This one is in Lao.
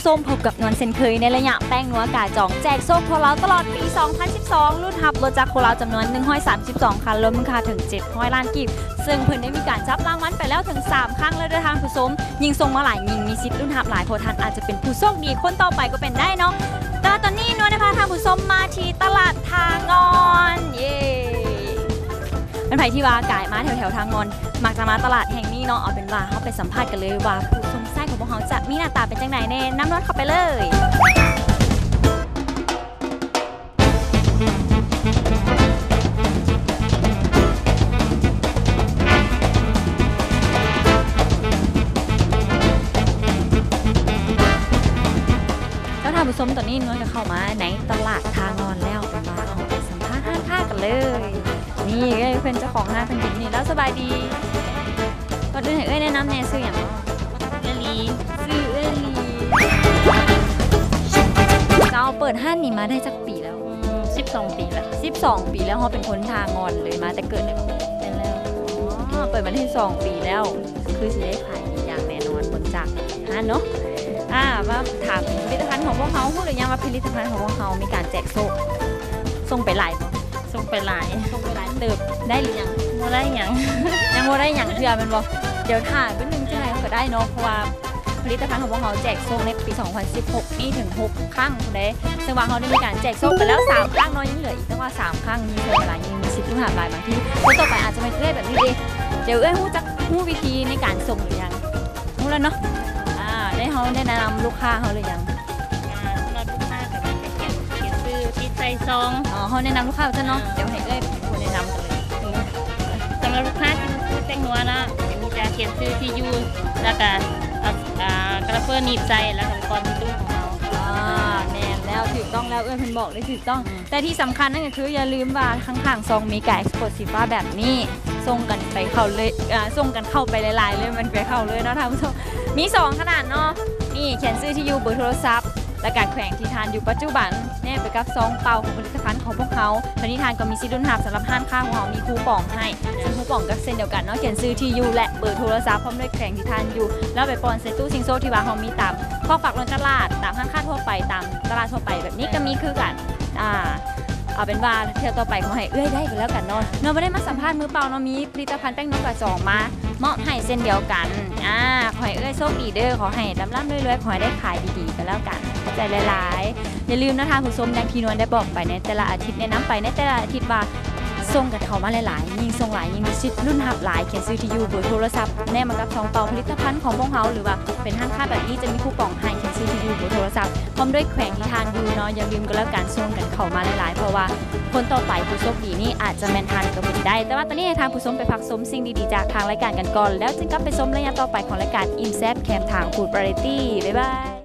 ຊົມ ພົບກັບນວນເຊັ່ນເຄີຍ ໃນໄລຍະແປ້ງນົວກາຈອງ ແຈກໂຊກທົ່ວລາວຕະຫຼອດປີສອງພັນສິບສອງ ລຸ້ນຮັບລົດຈັກໂຄລາວຈຳນວນໜຶ່ງຮ້ອຍສາມສິບສອງຄັນ ລວມມູນຄ່າເຖິງເຈັດຮ້ອຍລ້ານກີບ ເຊິ່ງເພິ່ນໄດ້ມີການຈັບລາງວັນໄປແລ້ວເຖິງສາມຄັ້ງແລ້ວເດີທ່ານຜູ້ຊົມ. ຍິ່ງສົ່ງມາຫຼາຍ ຍິ່ງມີສິດລຸ້ນຮັບຫຼາຍ ເພາະທ່ານອາດຈະເປັນຜູ້ໂຊກດີຄົນຕໍ່ໄປກໍເປັນໄດ້ເນາະ. ແຕ່ວ່າຕອນນີ້ນົວໄດ້ພາທ່ານຜູ້ຊົມມາທີ່ຕະຫຼາດທ່າງ່ອນ ເຢ້ ເປັນໃຜທີ່ວ່າກາຍມາແຖວໆທ່າງ່ອນ ມັກຈະມາຕະຫຼາດແຫ່ງນີ້ເນາະ. ເອົາເປັນວ່າເຮົາໄປສຳພາດກັນເລີຍວ່າ ຜູ້ຊົງຊາຍຂອງພວກເຮົາຈະມີໜ້າຕາເປັນຈັ່ງໃດແດ່. ນຳນວນເຂົ້າໄປເລີຍ. ແລ້ວທ່ານຜູ້ຊົມ ຕອນນີ້ນວນກໍເຂົ້າມາໃນຕະຫຼາດທ່າງ່ອນແລ້ວ ເປັນວ່າເຮົາໄປສຳພາດຮ້ານຄ້າກັນເລີຍ. ນີ້ເອື້ອຍເພິ່ນ ເຈົ້າຂອງຮ້ານເພິ່ນຢູ່ນີ້ແລ້ວ. ສະບາຍດີ. ກ່ອນອື່ນໃຫ້ເອື້ອຍແນະນຳແດ່ ຊື່ຫຍັງ? ເອື້ອຍລີ. ຊື່ເອື້ອຍລີ. ເຈົ້າເປີດຮ້ານນີ້ມາໄດ້ຈັກປີແລ້ວ? ອືມ ສິບສອງປີແລ້ວ. ສິບສອງປີແລ້ວ. ເຮົາເປັນຄົນທ່າງ່ອນເລີຍ ມາແຕ່ເກີດເລີຍບໍ່? ແມ່ນແລ້ວ. ອໍ ເປີດມາໄດ້ສິບສອງປີແລ້ວ ຄືຊິໄດ້ຂາຍດີຢ່າງແນ່ນອນ ເບິ່ງຈາກຮ້ານເນາະ. ອາ ມາຖາມຜະລິດຕະພັນຂອງພວກເຮົາ ຮູ້ຫຼືຍັງວ່າຜະລິດຕະພັນຂອງພວກເຮົາມີການແຈກໂຊກ? ສົ່ງໄປຫຼາຍບໍ່? ສົ່ງໄປຫຼາຍ. ສົ່ງໄປຫຼາຍເຕີບ. ໄດ້ຫຼືຍັງ? ບໍ່ໄດ້ຫຍັງ. ຍັງບໍ່ໄດ້ຫຍັງເທື່ອແມ່ນບໍ່? ດຽວຖ້າເປັນໜຶ່ງຈັ່ງໃດເຮົາກໍໄດ້ເນາະ ເພາະວ່າຜະລິດຕະພັນຂອງພວກເຮົາແຈກໂຊກໃນປີສອງພັນສິບຫົກນີ້ເຖິງຫົກຄັ້ງພຸ້ນເດ້ ເຊິ່ງວ່າເຮົາໄດ້ມີການແຈກໂຊກໄປແລ້ວສາມຄັ້ງເນາະ ຍັງເຫຼືອອີກຕັ້ງວ່າສາມຄັ້ງ ຍິ່ງເພິ່ນຫຼາຍ ຍິ່ງມີສິດລຸ້ນຮັບຫຼາຍ. ບາງທີຄົນຕໍ່ໄປອາດຈະແມ່ນເອື້ອຍແບບນີ້ເດ້. ດຽວເອື້ອຍຮູ້ຈັກ ຮູ້ວິທີໃນການສົ່ງຫຼືຍັງ? ຮູ້ແລ້ວເນາະ. ອາ ໄດ້ ເຮົາໄດ້ແນະນຳລູກຄ້າເຮົາຫຼືຍັງ? ອາ ສຳລັບລູກຄ້າກໍແມ່ນແຕ່ຂຽນ ຂຽນຊື່ຕິດໃສ່ຊອງ. ອໍ ເຮົາແນະນຳລູກຄ້າຊັ້ນເນາະ. ເອີ ດຽວໃຫ້ເອື້ອຍເປັນຄົນແນະນຳກັນເລີຍ. ອືມ ສຳລັບລູກຄ້າທີ່ມາຊື້ແປ້ງນົວນະ ກໍມີແຕ່ຂຽນຊື່ ທີ່ຢູ່ ແລ້ວກໍເອົາ ອາ ກະລະເຟີໜີບໃສ່ ແລ້ວກໍໄປປ້ອນໃສ່ຕູ້ຂອງເຮົາ. ອາ ແມ່ນແລ້ວ ຖືກຕ້ອງແລ້ວ ເອື້ອຍເພິ່ນບອກໄດ້ຖືກຕ້ອງ. ອືມ ແຕ່ທີ່ສຳຄັນນັ້ນກໍຄື ຢ່າລືມວ່າຂ້າງໆຊອງມີກາ X-Code ສີຟ້າແບບນີ້ ສົ່ງກັນໄປເຂົ້າເລີຍ ເອີ ສົ່ງກັນເຂົ້າໄປຫຼາຍໆເລີຍ ມັນໄປເຂົ້າເລີຍເນາະທ່ານຜູ້ຊົມ. ມີສອງຂະໜາດເນາະ ນີ້ຂຽນຊື່ ທີ່ຢູ່ ເບີໂທລະສັບ ແລ້ວກະແຂວງທີ່ທ່ານຢູ່ປັດຈຸບັນ ແນບໄປກັບຊອງເປົ່າຂອງຜະລິດຕະພັນຂອງພວກເຮົາ. ແລ້ວນີ້ທ່ານກໍມີສິດລຸ້ນຮັບ ສຳລັບຮ້ານຄ້າຂອງເຮົາມີຄູປອງໃຫ້ ເຊິ່ງຄູປອງກໍເຊັ່ນດຽວກັນເນາະ ຂຽນຊື່ ທີ່ຢູ່ ແລະ ເບີໂທລະສັບ ພ້ອມດ້ວຍແຂວງທີ່ທ່ານຢູ່ ແລ້ວໄປປ້ອນໃສ່ຕູ້ຊິງໂຊກທີ່ວ່າເຮົາມີຕາມ ຂອບຝາກລົງຕະຫຼາດ ຕາມຮ້ານຄ້າທົ່ວໄປ ຕາມຕະຫຼາດທົ່ວໄປແບບນີ້ກໍມີຄືກັນ. ອາ ເອົາເປັນວ່າເທື່ອຕໍ່ໄປຂໍໃຫ້ເອື້ອຍໄດ້ກໍແລ້ວກັນເນາະ. ເນາະ ບໍ່ໄດ້ມາສຳພາດມືເປົ່າເນາະ ມີຜະລິດຕະພັນແປ້ງນົວກາຈອງມາມອບໃຫ້ເຊັ່ນດຽວກັນ. ອາ ຂໍໃຫ້ເອື້ອຍໂຊກດີເດີ ຂໍໃຫ້ລ່ຳໆລວຍໆ ຂໍໃຫ້ໄດ້ຂາຍດີໆກໍແລ້ວກັນ. ຂອບໃຈຫຼາຍໆ. ຢ່າລືມນະທ່ານຜູ້ຊົມ ດັ່ງທີ່ນວນໄດ້ບອກໄປໃນແຕ່ລະອາທິດ ແນະນຳໄປໃນແຕ່ລະອາທິດວ່າ ສົ່ງກັນເຂົ້າມາຫຼາຍໆ ຍິ່ງສົ່ງຫຼາຍ ຍິ່ງມີສິດລຸ້ນຮັບຫຼາຍ. ຂຽນຊື່ ທີ່ຢູ່ ເບີໂທລະສັບ ແນບມາກັບຊອງເປົ່າຜະລິດຕະພັນຂອງພວກເຮົາ ຫຼືວ່າເປັນຮ້ານຄ້າແບບນີ້ ຈະມີຄູປອງໃຫ້. ຂຽນຊື່ ທີ່ຢູ່ ເບີໂທລະສັບ ພ້ອມດ້ວຍແຂວງທີ່ທ່ານຢູ່ເນາະ. ຢ່າລືມກໍແລ້ວກັນ ສົ່ງກັນເຂົ້າມາຫຼາຍໆ ເພາະວ່າຄົນຕໍ່ໄປຜູ້ໂຊກດີນີ້ອາດຈະແມ່ນທ່ານກໍເປັນໄດ້. ແຕ່ວ່າຕອນນີ້ໃຫ້ທ່ານຜູ້ຊົມໄປພັກຊົມສິ່ງດີໆຈາກທາງລາຍການກັນກ່ອນ ແລ້ວຈຶ່ງກັບໄປຊົມໄລຍະຕໍ່ໄປຂອງລາຍການ ອີ່ມແຊບແຄມທາງ Food Variety. ບາຍບາຍ.